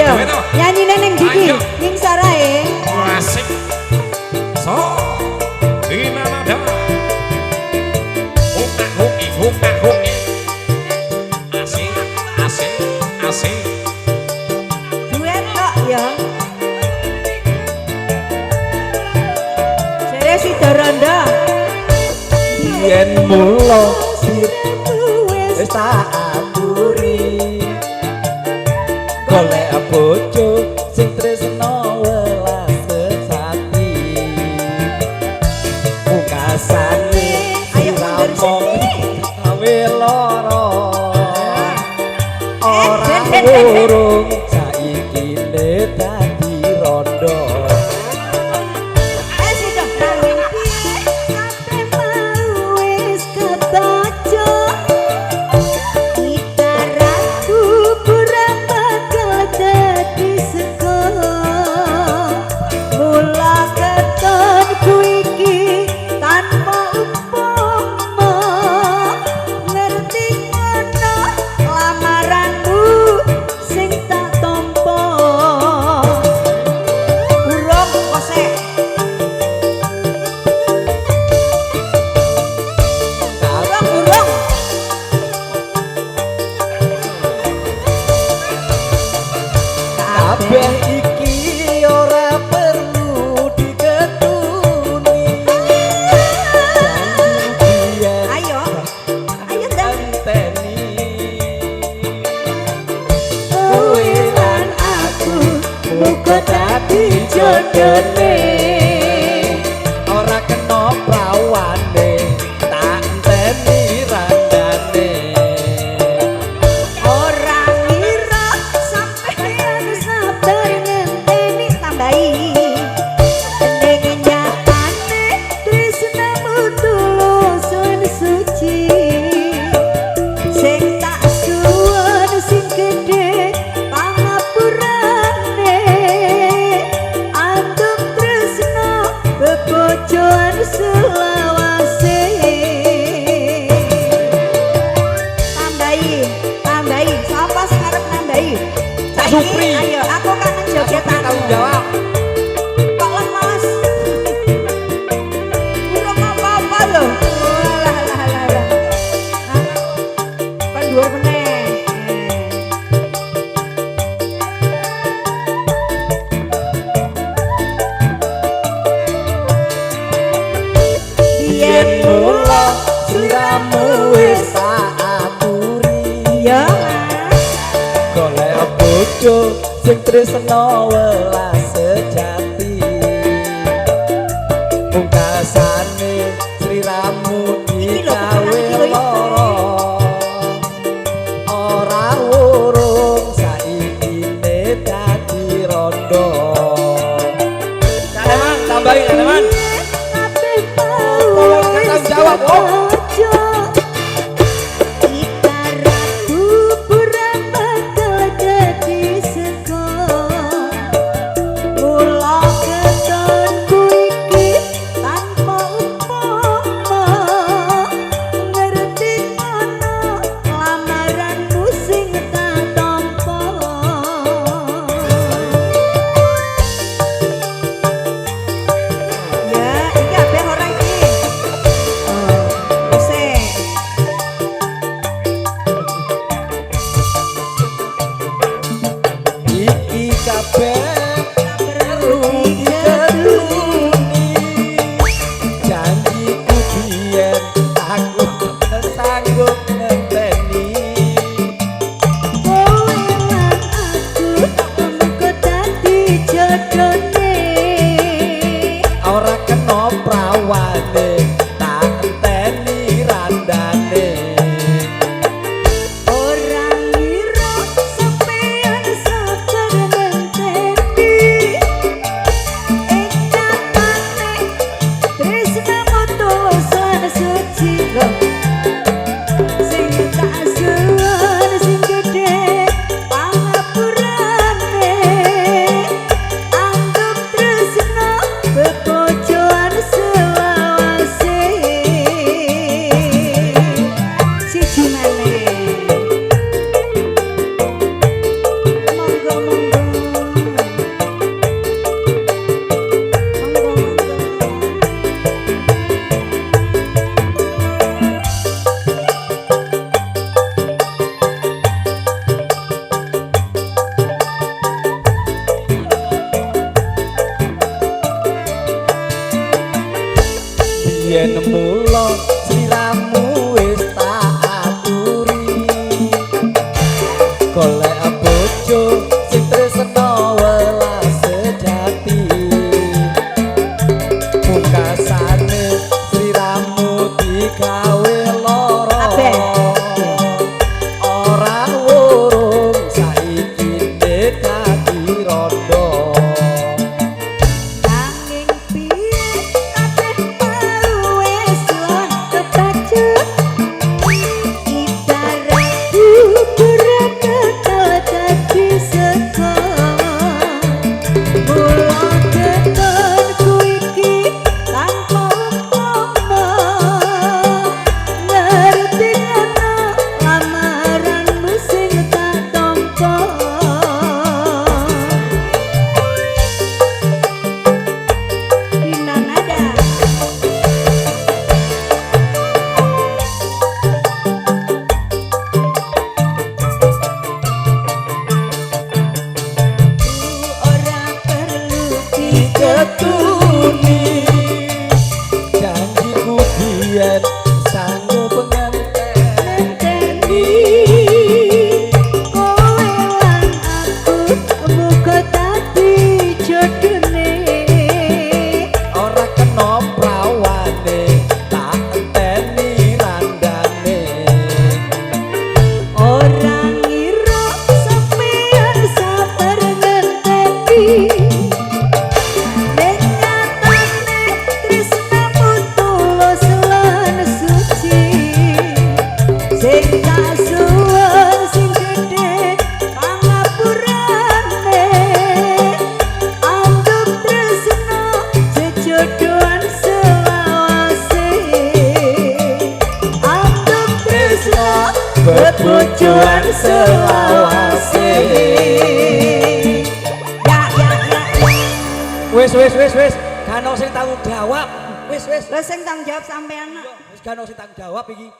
Ayo, nyanyine ning ndi iki? Ning sarae. Asik. So, Inanada. Hoka hoki hoka hoki. Asik, asik, asik. Duet kok ya. Jere Sidoranda. Yen mula wis tak aturi golek bojo sing tresno welas sejati pungkasane Ayo mundur sithik. Gawe lara ora Ben, ben, ben, ben. urung saiki le dadi rondo. Eh sida nanging piye kabeh mau wis ketajo. Ibaratku kurang bakal dadi sego. Mula ketonku iki tanpa upama. Ngerti ngono lamaranmu sing tak tampa. Urung kosek. Urung urung. Kabeh iki ora perlu diketuni. Janji Ayo. Ayo ndang. enteni. Kowe lan aku muga dadi jodone. Ora kena prawane, tak enteni randane. Ora ngira sampeyan sabar ngenteni tambahi. Ning nyatane tresnamu tulus lan suci. Sing tak suwun sing gedhe pangapurane. Antuk tresno bebojoan selawase. Tambahi, tambahi. Sapa sing arep nambahi? Cak Saiki, Supri. Ayo, aku kangen jogetan. Tanggung jawab. Kok lemas? Urung apa-apa lho. Walah lah lah lah. Hah? Kan dhuwur meneh. Yen Biyen mula sliramu wis tak aturi. Iya, Mas. Golek bojo sing tresno welas sejati. Pungkasane sliramu Iki lho, digawe iki lho, iki. lara. Ora urung saiki ne dadi rondo. Caleman, tambahin caleman. Kabeh mau Tolong wis tanggung jawab, oh. ketojo. Ibarat bubur bakal dadi sego. Mula ketonku iki tanpa Golek bojo sing tresna welas sejati. Pungkasane sliramu digawe lara. Kabeh. Ora wurung saiki dadi rondo. Nanging piye kabeh mau wis lah kebacut. Ibarat bubur ketel dadi sego. Mula ketonku iki tanpa upama. Ngerti ngono lamaranmu sing tak tampa. Dina nada. Ora perlu Diketuni janjiku biyen sanggup ngenteni. Ngenteni kowe lan aku muga dadi jodone. Ora kena prawane tak enteni randane. Ora ngira sampeyan sabar ngenteni. Ning nyatane tresnamu tulus lan suci. Sing tak suwun sing gedhe pangapurane. Anggep tresno jejodohan selawase. Anggep tresno bebojoan selawase. Ya ya ya ya. Wis wis wis wis, gak ono sing tanggung jawab. Wis wis. Lah sing tanggung jawab sampean nak. Wis gak ono sing tanggung jawab iki.